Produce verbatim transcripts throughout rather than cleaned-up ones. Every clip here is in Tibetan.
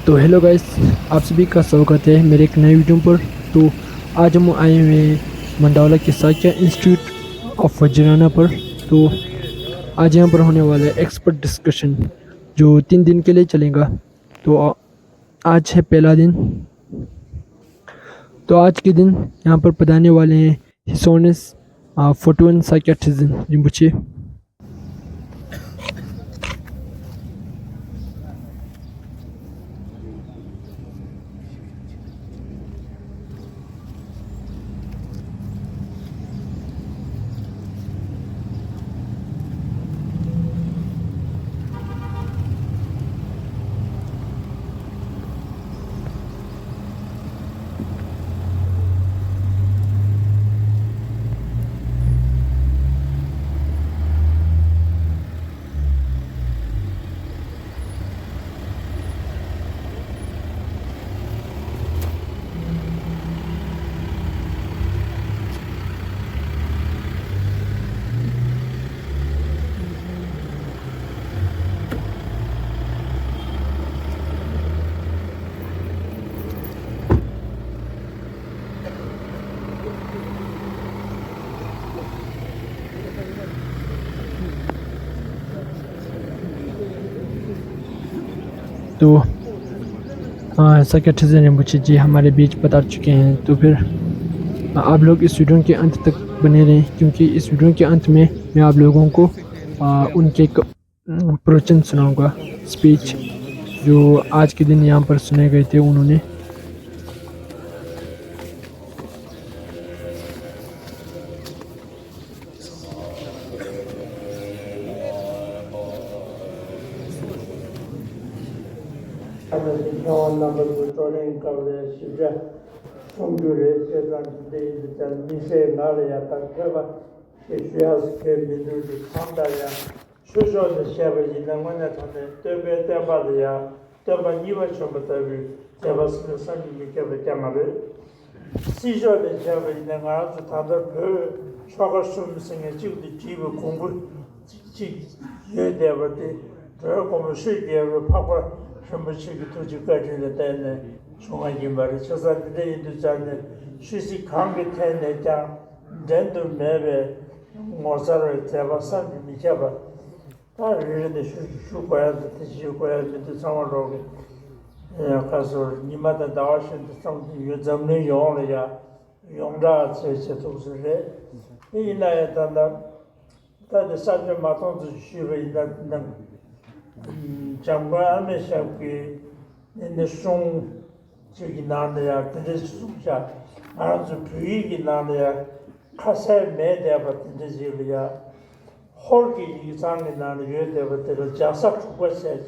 तो hello guys, आप सभी का स्वागत है मेरे एक नए वीडियो पर। तो आज हम आए हुए हैं मंडावला के साक्या इंस्टीट्यूट ऑफ वज्रयाना पर। तो आज यहाँ पर होने वाला है एक्सपर्ट डिस्कशन, जो तीन दिन के लिए चलेगा। तो आ- आज है पहला दिन। तो आज के दिन यहाँ पर पढ़ाने वाले हैं His Holiness, uh, Photuen Sakya Trizin Rinpoche. तो हाँ, साक्या ट्रिजिन रिम्पोछे जी हमारे बीच पधार चुके हैं। तो फिर आप लोग इस वीडियो के अंत तक बने रहें, क्योंकि इस वीडियो के अंत में मैं आप लोगों को आ, उनके एक प्रवचन सुनाऊंगा, स्पीच, जो आज के दिन यहाँ पर सुने गए थे उन्होंने। ཁྱེད་རྣམ་པ་ཚོས་བགྲོ་གླེང་སྐབས་ལ་ཞིབ་ཕྲ་གསུང་རྒྱུ་རེད་ཅེས་དང་འདི་ཡིན་དུས་ཙང་དམིགས་བསལ་ང་ལ་ཡང་ད་ཐོས་པ་ཞིག་ཞུ་ཡག་གི་མི་འདུག་ཅིག་གང་ལྟར་ཡང་ཆོས་ཕྱོགས་ནས་བཤད་པ་ཡིན་ན་དངོས་གནས་དྲང་གནས་སྟོན་པའི་བསྟན་པ་ལ་ཡང་སྟོན་པ་གཉིས་པ་བྱོན་པ་ལྟ་བུའི་མཛད་པ་ཟེར་ན་བསམ་གྱིས་མི་ཁྱབ་པ་རྐྱང་ང་རེད། སྲིད་ཕྱོགས་ནས་བཤད་པ་ཡིན་ན་ང་རང་ཚོ་ད་ལྟ་བོད་ཆོལ་ཁ་གསུམ་ཟེར་མཁན་གཅིག་ཏུ་བསྒྲིལ་བའི་གོང་བུ་གཅིག་ཡོད་བསྡད་པ་དེ་འགྲོ་བའི་མགོན་པོ་ཆོས་རྒྱལ་བའི་འཕགས་པ་རིན་པོ་ཆེ་གི་ཐུགས་རྗེ་བཀའ་དྲིན་ལ་བརྟེན་ནས་བྱུང་བ་ཡིན་པ་རེད། བྱས་ཙང་འདི་འདྲ་ཡིན་དུས་ཙང་ནས་ཆོས་སྲིད་གང་གི་ཐད་ནས་ཀྱང་འགྲན་དུ་མེད་པའི་ངོ་མཚར་བའི་མཛད་པ་བསམ་གྱིས་མི་ཁྱབ་པ། ད་རེ་རེ་ནས་ཞུ་ཞུ་དགོས་ཡ་འདུག་དེ་ཞུ་དགོས་ཡ་མི་འདུག་ཚང་མ་རོགས་ཀྱི་ཁ་སོར་ཉི་མ་དང་ཟླ་བ་བཞིན་དུ་ཚང་གི་ཡོད། འཛམ་གླིང་ཡོངས་ལ་ཡ་ཡོངས་གྲགས་བྱས་བྱས་ཐུབ་ས་རེད། དེ་ཡིན་ན་ཡང་ད་ལྟ་ད་དེ་གསར་འགྱུར་མ་མཐོང་ཚོ་ཞུས་པ་ཡིན་ན་འཇམ་མགོན་ཨ་མེ་ཤག་གི་ནི་ནི་གསུང་ཅིག་གི་ནང་ལ་ཡང་དེ་འདྲ་གསུངས་བཞག་ང་རང་ཚོ་བོད་ཡིག་གི་ནང་ལ་ཡང་ཁ་གསལ་མེད་བསྡད་པ་དེ་འདྲ་ཞིག་ལ་ཡང་ཧོར་གྱི་ཡིག་ཚང་གི་ནང་ལ་ཡོད་བསྡད་པ་དེ་ལ་ལྗགས་ས་དྲུག་པ་ཟེར་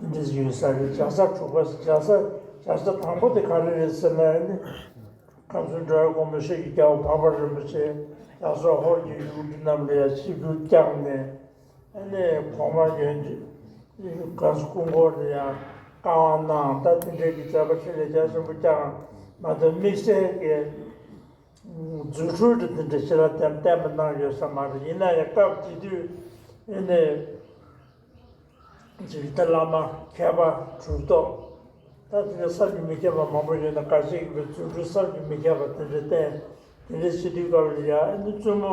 དེ་འདྲ་ཞིག་ཡོད་ས་རེད། ལྗགས་ས་དྲུག་པ་ཟེར་ལྗགས་ས་ལྗགས་ས་དང་པོ་དེ་ག་རེ་རེད་ཟེར་ན་ནི་ཁམས་གསུམ་འགྲོ་བའི་མགོན་པོ་ཆོས་ཀྱི་རྒྱལ་པོ་འཕགས་པ་རིན་པོ་ཆེ་ལ་སོགས་ཧོར་གྱི་ཡུལ་གྲུ་རྣམས་ལ་ཡང་ཆིབས་བསྒྱུར་བསྐྱངས་ནས། ཨ་ནི་གོང་མ་ཡོན་གངས་སྐུ་འཁོར་དེ་ཡང་བཀའ་དབང་གནང་། ད་དེ་འདྲའི་གི་མཛད་པ་འཕྲིན་ལས་རྒྱ་ཆེན་པོ་བསྐྱངས་མ་གཏོགས་དམིགས་བསལ་གྱི་རྫུ་འཕྲུལ་དེ་དེ་འདྲ་ཞིག་ལ་བསྟན་བསྟན་པ་གནང་ཡོད་ས་མ་རེད། ཡིན་ན་ཡང་སྐབས་དེ་དུས་ཨ་ནི་ཅིག་ད་བླ་མ་མཁས་པ་གྲུབ་ཐོབ་ད་དེ་འདྲ་བསམ་གྱིས་མི་ཁྱབ་པ་མང་པོ་ཡོད་ན་འགའ་ཞིག་གི་རྫུ་འཕྲུལ་བསམ་གྱིས་མི་ཁྱབ་པ་དེ་འདྲ་བསྟན། དེ་འདྲ་བྱེད་དུས་སྐབས་ལ་ཡ་ཨ་ནི་བཙུན་མོ་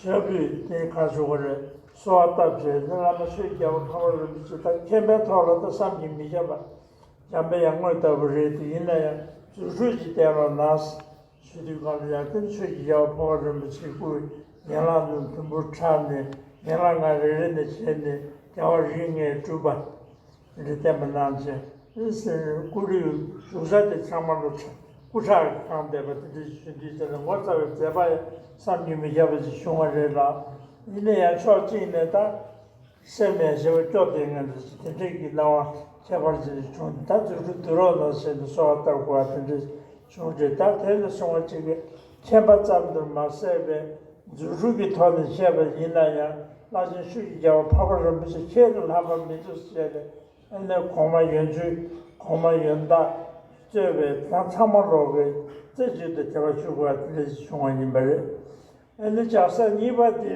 ཞབས་ཀྱིས་དེ་ག་ཞུ་གི་རེད། གསོལ་བ་བཏབ་བྱས་ནི་བླ་མ་ཆོས་རྒྱལ་པོ་འཕགས་པ་རིན་པོ་ཆེ་ད་མཁྱེན་པའི་ཐོག་ལ་ད་བསམ་གྱིས་མི་ཁྱབ་པ་འཇམ་པའི་ཡར་ངོ་ལྟ་བུ་རེད། དེ་ཡིན་ན་ཡང་རྫུ་འཕྲུལ་གྱིས་བསྟན་རོགས་གནང་ཞུ་དུས་སྒང་ལ་ཡང་དེ་ནི་ཆོས་ཀྱི་རྒྱལ་པོ་འཕགས་པ་རིན་པོ་ཆེའི་སྐུའི་ཡན་ལག་རྣམས་དུམ་བུར་འཕྲལ་ནས་ཡན་ལག་ལྔ་རེ་རེ་ནས་བྱས་ནས་རྒྱལ་བ་རིགས་ལྔའི་སྤྲུལ་པ། དེ་འདྲ་བསྟན་པ་གནང་བྱས། སྐུ་རིའི་བཞུགས་ས་དེ་ཚང་མ་ལ་སྐུ་ཁྲག་གིས་གང་བསྡད་པ་དེ་འདྲ་ཞུ་དུས་དེ་ལ་ངོ་མཚར་བའི་མཛད་པ་ཡང་བསམ་གྱིས་མི་ཁྱབ་པ་ཞིག་བྱུང་བ་རེད་ལ། ཡིན་ན་ཡང་ཕྱོགས་གཅིག་ནས་ད་སེམས་ཡང་ཞེ་པོ་སྐྱོ་དེ་ངན་དེ་འདྲའི་གི་སྣང་བ་ཁྱད་པར་ཅན་ཞིག་བྱུང་། ད་རྫུ་འཕྲུལ་བསྡུ་རོགས་གནང་ཟེར་ནས་གསོལ་བ་བཏབ་དགོས་པ་དེ་འདྲ་བྱུང་རེད། ད་དེ་ལ་སོང་བ་གཅིག་གིས་མཁྱེན་པ་ཙམ་དུ་མ་ཟད་པའི་རྫུ་འཕྲུལ་གྱི་ཐོག་ནས་བཤད་པ་ཡིན་ན་ཡང་བླ་ཆེན་ཆོས་ཀྱི་རྒྱལ་པོ་འཕགས་པ་རིན་པོ་ཆེ་ཁྱེད་ལས་ལྷག་པ་མི་འདུག་ཟེར་ནས། ཨ་ནི་གོང་མ་ཡོན་མཆོད་གོང་མ་ཡོན་བདག་གཙོས་པའི་ད་ཚང་མ་རོགས་ཀྱིས་རྩེ་གཅིག་ཏུ་དད་པ་ཞུ་དགོས་པ་དེ་འདྲ་ཞིག་བྱུང་བ་ཡིན་པ་རེད། ཨ་ནི་ལྗགས་ས་གཉིས་པ་དེ་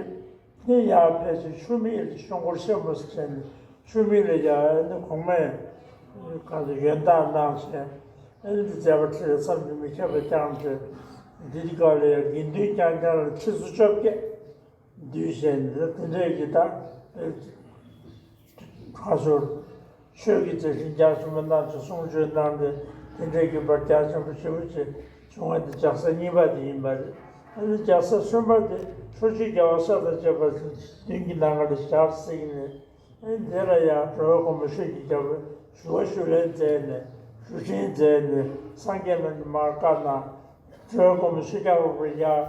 ནི་ཡར་ཕལ་ཆེར་ཆུ་མིག་ལ་ཤོང་སྐོར་ཆེན་པོ་ཟེར་ནས་ཆུ་མིག་ལ་ཡར་ཨ་ནི་གོང་མས་ གང་དུ་ཡོན་བདག་གནང་བྱས། ཨེ་འདི་མཛད་པ་ཁྲི་ལ་བསམ་གྱིས་མི་ཁྱབ་པ་བསྐྱངས་ཏེ། འདི་དུས་སྐབས་ལ་ཡང་དགེ་འདུན་རྐྱང་རྐྱང་ལ་ཁྲི་ཚོ་བཅོ་བརྒྱད་འདུས་བྱས་ནས། དེ་འདྲས་ཀྱི་ད་ཁ་ཟུར་ཆོས་ཀྱི་མཛད་འཕྲིན་རྒྱ་ཆེན་པོ་གནང་ཞིང་གསུང་ཆོས་གནང་སྟེ། དེ་འདྲས་ཀྱི་བར་རྒྱ་ཆེན་པོ་ཞེ་པོ་ཅིག་བྱུང་བ་འདི་རྒྱལ་ས་གཉིས་པ་དེ་ཡིན་པ་རེད། ཨ་ནི་རྒྱལ་ས་གསུམ་པ་དེ་ཁྲོ་ཆུའི་རྒྱལ་བ་ས་དང་བཅས་པ་བདུན་གྱི་ནང་ལ་ཞལ་གཟིགས་ནས། ཨེ་འདི་ལ་ཡང་འགྲོ་བའི་མགོན་པོ་ཆོས་ཀྱི་རྒྱལ་པོས་ཞུ་བ་ཞུ་ལན་མཛད་ནས། ཞུ་འཕྲིན་མཛད་ནས། སངས་རྒྱས་རྣམས་ཀྱིས་མར་བཀའ་གནང་། འགྲོ་བའི་མགོན་པོ་ཆོས་རྒྱལ་པོས་ཡང་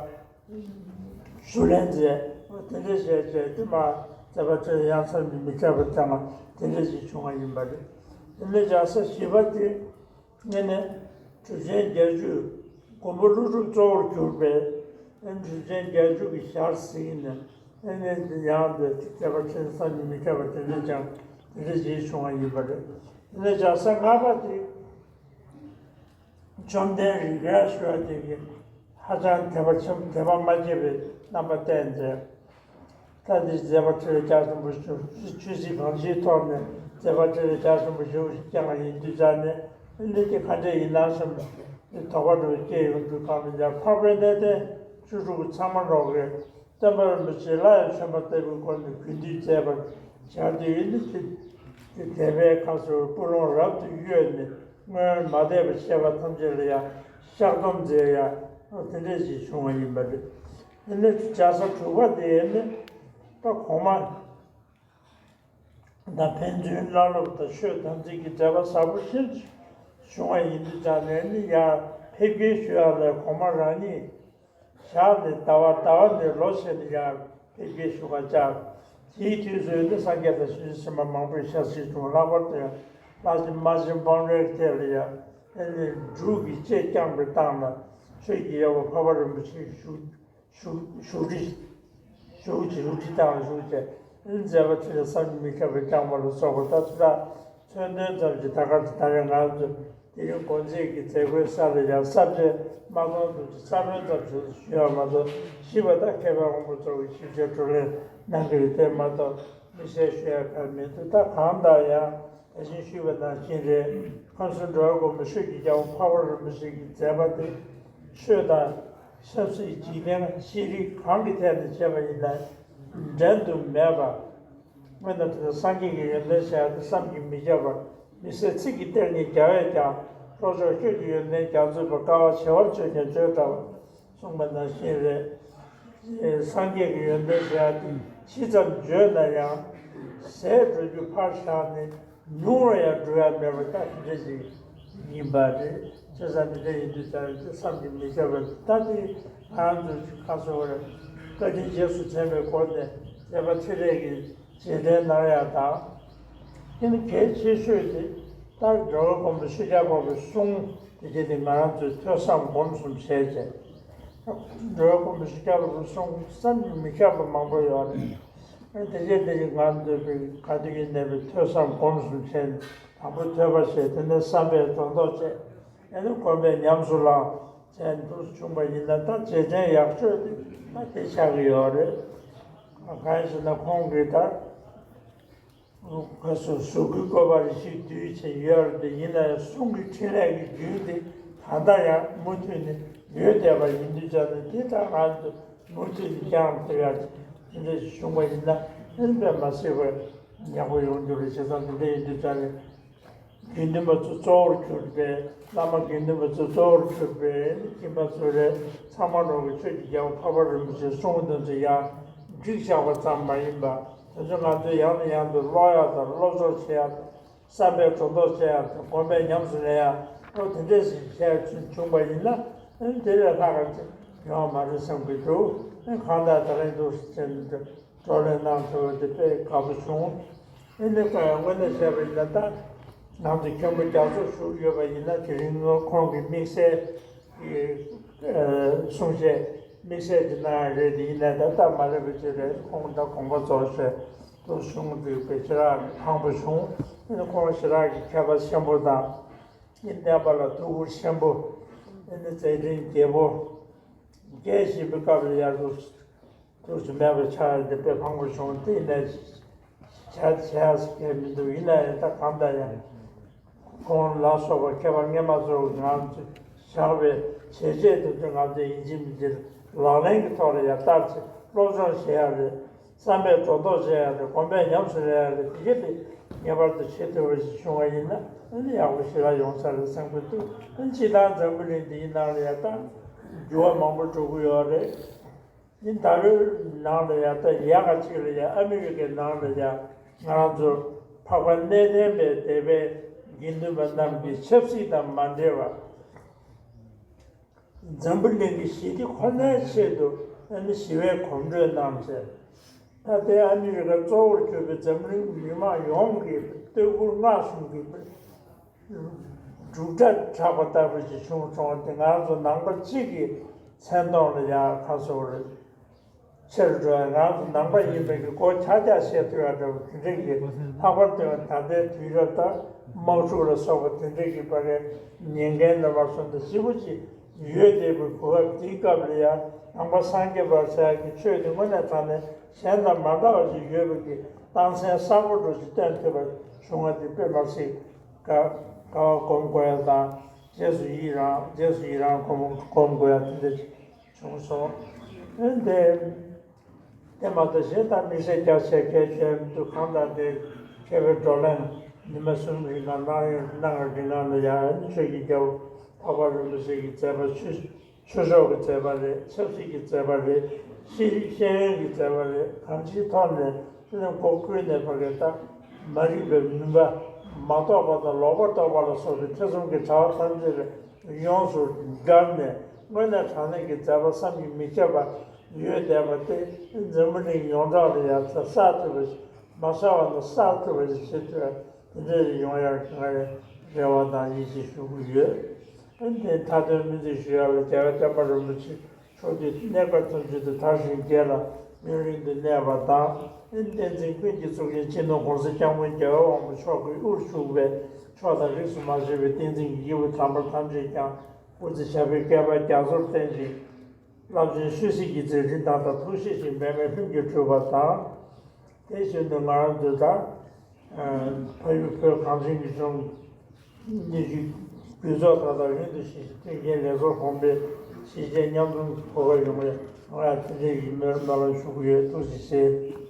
ཞུ་ལན་མཛད། དེ་འདྲ་བྱས་བྱས་ཏེ་མར་མཛད་པ་ཁྲི་ལ་ཡང་བསམ་གྱིས་མི་ཁྱབ་པ་བསྐྱངས་པ་དེ་འདྲ་ཞིག་བྱུང་བ་ཡིན་པ་རེད། དེ་ནས་རྒྱལ་ས་བཞི་པ་དེ། ཨ་ནི་གྲུབ་ཆེན་བརྒྱད་ཅུ། མགོན་པོ་ཀླུ་སྒྲུབ་གཙོ་བོར་གྱུར་པའི་ཨ་ནི་གྲུབ་ཆེན་བརྒྱད་ཅུ་གི་ཞལ་གཟིགས་ནས། ཨ་ནི་ཡང་དེ་མཛད་པ་ཁྲི་ལ་བསམ་གྱིས་མི་ཁྱབ་པ་དེ་འདྲ་ཅིག་དེ་འདྲ་ཅིག་བྱུང་བ་ཡིན་པ་རེད། དེ་ནས་རྒྱལ་ས་ལྔ་པ་དེ། བཅོམ་ལྡན་རིག་འཕྲལ་ཞུ་བ་དེ་གིས་ཧ་ཅང་དད་པ་ཆེན་པོ། དད་པ་མ་སྐྱེས་པའི་རྣམ་པ་བསྟན་མཛད། ད་འདི་མཛད་པ་ཁྲི་ལ་རྒྱ་ཆེན་པོ་ཞིག་ཆོས་སྲིད་གང་ཅིའི་ཐོག་ནས་མཛད་པ་ཁྲི་ལ་རྒྱ་ཆེན་པོ་ཞེ་པོ་ཞིག་བསྐྱངས་པ་ཡིན་དུས་ཙང་ནས། འདི་དེ་ག་འདྲ་ཡིན་ན་བསམ་ནས་དོགས་པ་འདྲ་བོ་སྐྱེས་ཡོང་དུས། གང་ལ་ཡང་འཕགས་པའི་གནས་བརྟན་བཅུ་དྲུག་གི་ཚང་མ་ལོག་གི་སྟོན་པ་རིན་པོ་ཆེ་སླར་ཡང་བྱོན་པ་ལྟ་བུའི་སྒོ་ནས་དགོས་འདོད་མཛད་པར་བྱ་སྟེ་ཡོད་ནི་དེ། དེ་དད་པའི་ཁ་ཟུར་སྤུ་ལོང་རབ་ཏུ་གཡོས་ནས། སྔོན་མ་དད་པ་བྱས་པ་ཐམས་ཅད་ལ་ཡང་བཤགས་སྡོམ་མཛད་ཡ་དེ་འདྲ་ཞིག་བྱུང་བ་ཡིན་པ་རེད། དེ་ནས་རྒྱལ་ས་དྲུག་པ་དེ་ནི་ད་གོང་མ་དང་ཕན་ཚུན་བླ་སློབ་དང་ཆོས་དམ་ཚིག་གི་འབྲེལ་བ་ཟབ་པོ་ཞིག་བྱུང་བ་ཡིན་དུས་ཙང་ནས་ནི། ཡར་ཕེབས་སྐྱེལ་ཞུ་ཡ་ལ་གོང་མ་རང་ཉིད་ཞག་ནས་ཟླ་བ། ཟླ་བ་ནས་ལོ་བྱས་ནས་ཡར་ཕེབས་སྐྱེལ་ཞུ་ག་བཅར། དེའི་དུས་སུ་ནི་སངས་རྒྱས་དང་བྱང་ཆུབ་སེམས་དཔའ་མང་པོས་ཞལ་གཟིགས་བྱུང་། ལྷག་པར་དུ་ཡང་ལྷ་རྗེ་རྨ་ཆེན་དཔལ་ལྡན་གྱི་ཐད་ལ་ཡང་ཨ་ནི་འབྲུག་གི་ལྕེ་བརྐྱངས་པའི་སྟེང་ལ་ཆོས་ཀྱི་དབྱེ་བ་འཕགས་པ་རིན་པོ་ཆེ་བཞུགས། བཞུགས་བཞུགས་ཁྲི། བཞུགས་ཀྱི་བཞུགས་ཁྲི་སྟེང་ལ་བཞུགས་བྱས། མཛད་པ་ཁྲི་ལ་བསམ་གྱིས་མི་ཁྱབ་པ་བསྐྱངས་པ་ལ་སོགས་པ་ད་ཚོད་ལྟ་མཚོན་དོན་ཙམ་ཞིག་ད་ག་ད་རེས་ང་ཚོ་དེ་རིང་དགོང་ཚིགས་ཀྱི་མཛད་སྒོའི་ས་ལ་ཡང་ས་བཅད་མ་མཐོང་དུ་ས་བོན་ཙམ་ཞིག་ཞུ་ཡ་མ་གཏོགས། ཞིབ་པ་ད་མཁས་པའི་དབང་པོ་ཚོ་གིས་ཞིབ་ཆ་བགྲོ་གླེང་གནང་གི་རེད། དེ་མ་གཏོགས་དམིགས་བསལ་ཞུ་ཡ་གང་མི་འདུག་ད་གང་ལྟར་ཡང་ད་གིན་ཞུས་པ་ནང་བཞིན་རེད། ཁམས་གསུམ་འགྲོ་བའི་མགོན་པོ་ཆོས་ཀྱི་རྒྱལ་པོ་འཕགས་པ་རིན་པོ་ཆེ་གི་མཛད་པ་དེ་ཆོས་དང་ཆབ་སྲིད་འཇིག་རྟེན་ཤེས་རིག་གང་གི་ཐད་ནས་བྱས་པ་ཡིན་ན་འགྲན་དུ་མེད་པ། དངོས་གནས་དྲང་གནས་སངས་རྒྱས་ཀྱི་ཡོན་ཏན་ཟེར་ཡ་དེ་བསམ་གྱིས་མི་ཁྱབ་པ། མི་ཟད་ཚིག་གི་གཏེར་ནི་རྒྱལ་བས་ཀྱང་། ལྷོ་ཕྱོགས་ཆོས་ཀྱི་ཡོན་ཏན་རྒྱ་མཚོའི་བར། དཀའ་བ་བྱེ་བར་བརྗོད་ཀྱང་བརྗོད་བྲལ་བ། གསུངས་པ་ནང་བཞིན་རེད། སངས་རྒྱས་ཀྱི་ཡོན་ཏན་ཟེར་ཡ་དེ་ཇི་ཙམ་བརྗོད་ན་ཡང་ཟད་འགྲོ་རྒྱུ་ཕར་བཞག་ནས་ཉུང་རུ་ཡང་འགྲོ་ཡ་མེད་པ་ད་དེ་འདྲ་ཞིག་ཡིན་པ་རེད། བྱས་ཙང་དེ་འདྲ་ཡིན་དུས་ཙང་དེ་བསམ་གྱིས་མི་ཁྱབ་པ་ད་དེ་ང་ཚོ་ཁ་སོ་བར་བཀའ་དྲིན་རྗེས་སུ་དྲན་པའི་སྒོ་ནས་མཛད་པ་ཁྲི་རལ་གྱི་རྗེས་དྲན་གནང་ཡ་དང་། དེ་ནི་གལ་ཆེ་ཤོས་དེ་ད་འགྲོ་བའི་མགོན་པོ་ཆོས་རྒྱལ་འཕགས་པའི་གསུང་དེ་གྱད་དེ་ང་རང་ཚོས་ཐོས་བསམ་སྒོམ་གསུམ་བྱས་རྗེས། འགྲོ་བའི་མགོན་པོ་ཆོས་རྒྱལ་འཕགས་པའི་གསུང་བསམ་གྱིས་མི་ཁྱབ་པ་མང་པོ་ཡོད་རེད། ཨ་ནི་དེ་གྱད་དེ་གྱད་ང་ཚོས་ག་དུས་ཡིན་ནའི་ཐོས་བསམ་སྒོམ་གསུམ་བྱས་ནས། དང་པོ་ཐོས་པ་བྱས། དེ་ནས་བསམ་པས་སྒྲོ་འདོགས་བཅད། ཨ་ནི་སྒོམ་པས་ཉམས་སུ་བླང་བྱས་འདུག་བྱུང་བ་ཡིན་ན་ད་རྗེས་དྲན་ཡག་ཤོས་དེ་ད་དེ་ཆགས་ཀྱི་ཡོད་རེད། གང་ཡིན་ཟེར་ན་ཁོང་གིས་ད་ག་སོ་གཟུགས་སྐུའི་བཀོད་པ་རེ་ཞིག་བསྡུས་བྱས་ཡོད་རེད། དེ་ཡིན་ན་ཡང་གསུང་གི་འཕྲིན་ལས་ཀྱི་རྒྱུན་དེ་ད་ལྟ་ཡང་མུ་མཐུད་ནས་ཡོད་བསྡད་པ་ཡིན་དུས་ཙང་ནས། དེ་ད་ང་ཚོ་མུ་མཐུད་ནས་བསྐྱངས་ཐུབ་ཡ་དེ་འདྲ་ཞིག་བྱུང་བ་ཡིན་ན་ཨ་ནི་དཔེ་མ་སྲིད་པ་ཡག་པོ་ཡོང་རྒྱུ་རེད། བྱས་ཙང་དེ་འདྲ་ཡིན་དུས་ཙང་ནས། དགེ་འདུན་པ་ཚོ་གཙོ་བོར་གྱུར་པའི། བླ་མ་དགེ་འདུན་པ་ཚོ་གཙོ་བོར་གྱུར་པའི་ཁྱིམ་པ་ཚོ་རེད། ཚང་མ་ལོག་གི་ཆོས་ཀྱི་རྒྱལ་པོ་འཕགས་པ་རིན་པོ་ཆེའི་གསུང་དོན་ཚོ་ཡང་བསྒྲིགས་བཞག་པ་ཙམ་མ་ཡིན་པ། དེ་ཚོ་ང་ཚོས་ཡང་ནས་ཡང་དུ་ཀློག་ཡག་དང་སློབ་གསོ་བྱེད་ཡག་དང་། བསམ་པས་སྒྲོ་འདོགས་བཅད་ཡག་དང་། སྒོམ་པས་ཉམས་སུ་ལེན་ཡག་ལོ་དེ་འདྲས་ཞིག་བྱས་བྱུང་བ་ཡིན་ན། ཨ་ནི་དེ་ལས་ལྷག་ག་ཅིག་ཡོང་བ་མ་རེད་བསམ་གྱི་འདུག་ཨ་ནི་གང་ལྟར་དེ་རིང་འདུག་ཟེར་ནས་བགྲོ་གླེང་གནང་ཐུབ་པ་དེ་དཔེ་དགའ་པོ་བྱུང་། ཨ་ནི་དངོས་གནས་བཤད་པ་ཡིན་ན་ད་ང་ཚོ་མཁན་པོ་རྒྱ་མཚོ་བཞུགས་ཡོད་པ་ཡིན་ན། དེ་རིང་ཁོང་གི་དམིགས་བསལ་གྱི་གསུང་བཤད་དམིགས་བསལ་དེ་གནང་ཡ་རེད། དེ་ཡིན་ནའི་ད་སྟབས་མ་ལེགས་པ་ཅིག་རེད། ཁོང་ད་དགོངས་པ་རྫོགས་བྱས་འདུག་བྱུང་འདུག་པས་ཞེ་དྲག་ཕངས་པོ་བྱུང་། ཨ་ནི་ཁོང་ཞེ་དྲག་གི་མཁས་པ་ཆེན་པོ་དང་། ཨ་ནི་བསྟན་པ་ལ་ཐུགས་ཁུར་ཆེན་པོ། ཨ་ནི་མཛད་འཕྲིན་རྒྱས་པོ། རྒྱས་བཞིན་པའི་སྐབས་ལ་ཡར་འདུག་འདུག་སེ་མེད་པ་ཆགས་ཡ་དེ་དཔེ་ཕངས་པོ་བྱུང་། དེ་ཡིན་ནའི་བྱ་བྱ་ཡ་ཟེར་མཁན་མི་འདུག་ཡིན་ན་ཡང་ད་གང་ལྟར་ཡང་ ཁོང་ལ་སོགས་པ་མཁས་པ་སྔོན་མ་ཚོས་ང་ཚོས་བཞག་པའི་བྱས་རྗེས་དེ་ཚོ་ང་ཚོས་ཡིན་གཅིག་མིན་གཅིག་ལག་ལེན་གྱི་ཐོག་ལ་ཡང་བསྟར་ཚེ་སློབ་སྦྱོང་བྱེད་ཡག་རེད། བསམ་པས་སྒྲོ་འདོགས་བཅད་ཡག་རེད། གོམས་པས་ཉམས་སུ་ལེན་ཡག་རེད། དེ་ག་དེ་ངེས་པར་དུ་བྱེད་ཐུབ་པ་ཞིག་བྱུང་བ་ཡིན་ན་ཨ་ནི་ཡག་པོ་ཞེ་དྲག་ཡོང་ས་རེད་བསམ་གྱི་འདུག་ཨ་ནི་སྤྱིར་བཏང་འཛམ་བུ་གླིང་འདིའི་ནང་ལ་ཡང་ད་འགྱུར་བ་མང་པོ་འགྲོ་གི་ཡོད་རེད། ཨ་ནི་ད་ལོའི་ནང་ལ་ཡང་ད་ཡག་ག་ཅིག་ལ་ཡང་ཨ་མི་རི་ཀའི་ནང་ལ་ཡང་ང་རང་ཚོ་འཕགས་པ་གནས་བརྟན་པའི་སྡེ་པའི་དགེ་འདུན་པ་རྣམས་ཀྱིས་ཆབ་སྲིད་དང་མ་འབྲེལ་བར། འཛམ་བུ་གླིང་གི་ཞི་བདེ་མཁོ་གནད་ཆེད་དུ་ཨ་ནི་ཞི་བའི་གོམ་བགྲོད་གནང་བྱས། ད་ལྟའི་ཨ་མི་རི་ཀ་གཙོ་བོར་གྱུར་པའི་འཛམ་གླིང་མི་མང་ཡོངས་ཀྱིས་སྟོད་ཁུལ་མངའ་གསུམ་གྱི་འབྲུག་སྒྲ་གྲགས་པ་ལྟ་བུ་ཞིག་བྱུང་སོང་བ་དེ་ང་རང་ཚོ་ནང་པ་གཅིག་གི་མཚན་མཐོང་ལ་ཡང་ཁ་གསོ་བར། ཆེར་འགྲོ་བའི་ང་ཚོ་ནང་པ་ཡིན་པའི་གི་སྒོ་ཆག་ཆག་བཤད་ཐུབ་ཡ་འདྲ་བོ་དེ་འདྲའི་གི་ལྷག་པར་དུ་ད་ལྟའི་དུས་རབས་དང་དམག་འཁྲུག་ལ་སོགས་པ་དེ་འདྲའི་གི་བར་གྱི་ཉེན་ཁའི་རྣམ་པ་སོགས་དང་ཞེ་པོ་ཅིག་ཡོད་བསྡད་པའི་གོ་སྐབས་དེའི་སྐབས་ལ་ཡང་ནང་པ་སངས་རྒྱས་པ་ཟེར་ཡ་གི་ཆོས་དེ་དངོས་གནས་དྲང་གནས་གཞན་དང་མ་འདྲ་བ་ཞིག་ཡོད་པའི་གི་རྟགས་མཚན་གསལ་པོ་འདྲ་ཞིག་སྟོན་ཐུབ་པ་བྱུང་བ་དེ་དཔེ་མ་སྲིད་དགའ་དགའ་བ་སྒོམ་དགོས་ཡ་དང་རྗེས་སུ་ཡི་རང་རྗེས་སུ་ཡི་རང་སྒོམ་སྒོམ་དགོས་ཡ་དེ་འདྲ་ཞིག་བྱུང་སོང་། འོན་ཏེ། དེ་མ་གཏོགས་གཞན་དག་དམིགས་བསལ་རྒྱ་ཆེ་གལ་ཆེན་འདུག་གང་ལྟར་དེ་མཁས་པའི་བགྲོ་གླེང་ཉི་མ་གསུམ་རིང་ག་གནང་ཡོད་གནང་བའི་རིང་ལ་ཡང་ཆོས་ཀྱི་རྒྱལ་པོ་འཕགས་པ་རིན་པོ་ཆེ་གི་མཛད་པ་ཆོས་ཆོས་ཕྱོགས་ཀྱི་མཛད་པ་རེད། ཆབ་སྲིད་ཀྱི་མཛད་པ་རེད། ཤེས་རིག་ཤེས་ཡོན་གྱི་མཛད་པ་རེད། གང་ཅིའི་ཐོག་ནས་དེ་ནས་སྒོ་ཀུན་ནས་ཕ་གི་ད་མ་རིག་པའི་མུན་པ་མ་རྟོགས་པ་དང་ལོག་པར་རྟོག་པ་ལ་སོགས་པའི་ཐེ་ཚོམ་གྱི་དྲ་བ་ཐམས་ཅད་ཡོངས་སུ་བསྒར་ནས་དངོས་གནས་དྲང་གནས་ཀྱི་མཛད་པ་བསམ་གྱིས་མི་ཁྱབ་པ་ཡོད་བསྡད་པ་སྟེ་འཛམ་བུ་གླིང་ཡོངས་གྲགས་ལ་ཡང་གསལ་ཐུབ་པ་ཞིག་མ་གསལ་བ་ན་གསལ་ཐུབ་པ་ཞིག་བྱེད་ཐུབ་པ་དེ་འདྲ་ཡོང་ཡག་གི་ང་རའི་རེ་བ་དང་ཡིད་ཆེས་ཞུ་གི་ཡོད། ཨ་ནི་མཐའ་དོན་སྨོན་འདུན་ཞུ་ཡག་ལ་རྒྱལ་བའི་བསྟན་པ་རིན་པོ་ཆེ་མཆོག་འདི་གནས་སྐབས་ཐམས་ཅད་དུ་དར་ཞིང་རྒྱས་ལ་ཡུན་རིང་དུ་གནས་པ་དང་། ཨ་ནི་བསྟན་འཛིན་ཀུན་གྱི་གཙུག་རྒྱན་སྤྱི་ནོར་༸གོང་ས་༸སྐྱབས་མགོན་རྒྱལ་བའི་དབང་པོ་མཆོག་གི་དབུར་བཞུགས་པའི་ཕྱོགས་དང་རིས་སུ་མ་ཆད་པའི་བསྟན་འཛིན་གྱི་སྐྱེས་བུ་དམ་པ་ཐམས་ཅད་ཀྱང་སྐུ་ཚེ་ཞབས་པད་བསྐལ་པ་རྒྱ་མཚོར་བརྟན་ཅིང་། རླབས་ཆེན་ཆོས་སྲིད་ཀྱི་མཛད་འཕྲིན་དག་དང་ཐུགས་བཞེད་ཅིང་འབད་མེད་ལྷུན་གྱིས་གྲུབ་པ་དང་། དེ་བཞིན་དུ་ང་རང་ཚོའི་ད་ཕ་ཡུལ་བོད་གངས་ཅན་གྱི་ལྗོངས་ནས་ཀྱི་རྒྱུད་ཚོགས་དག་དང་ཡུན་དུ་ཞི་ཞིང་མཐུན་རྐྱེན་ལེགས་ཚོགས་གོང་འཕེལ་ཞི་བྱེད་མཉམ་འཛོམས་གོ་སྐབས་ཡོང་བའི་ང་ཡང་དེ་འདྲའི་ཡིན་སྨོན་སྨོན་ལམ་ཞུ་གི་ཡོད། ཐུགས་རྗེ་ཆེ།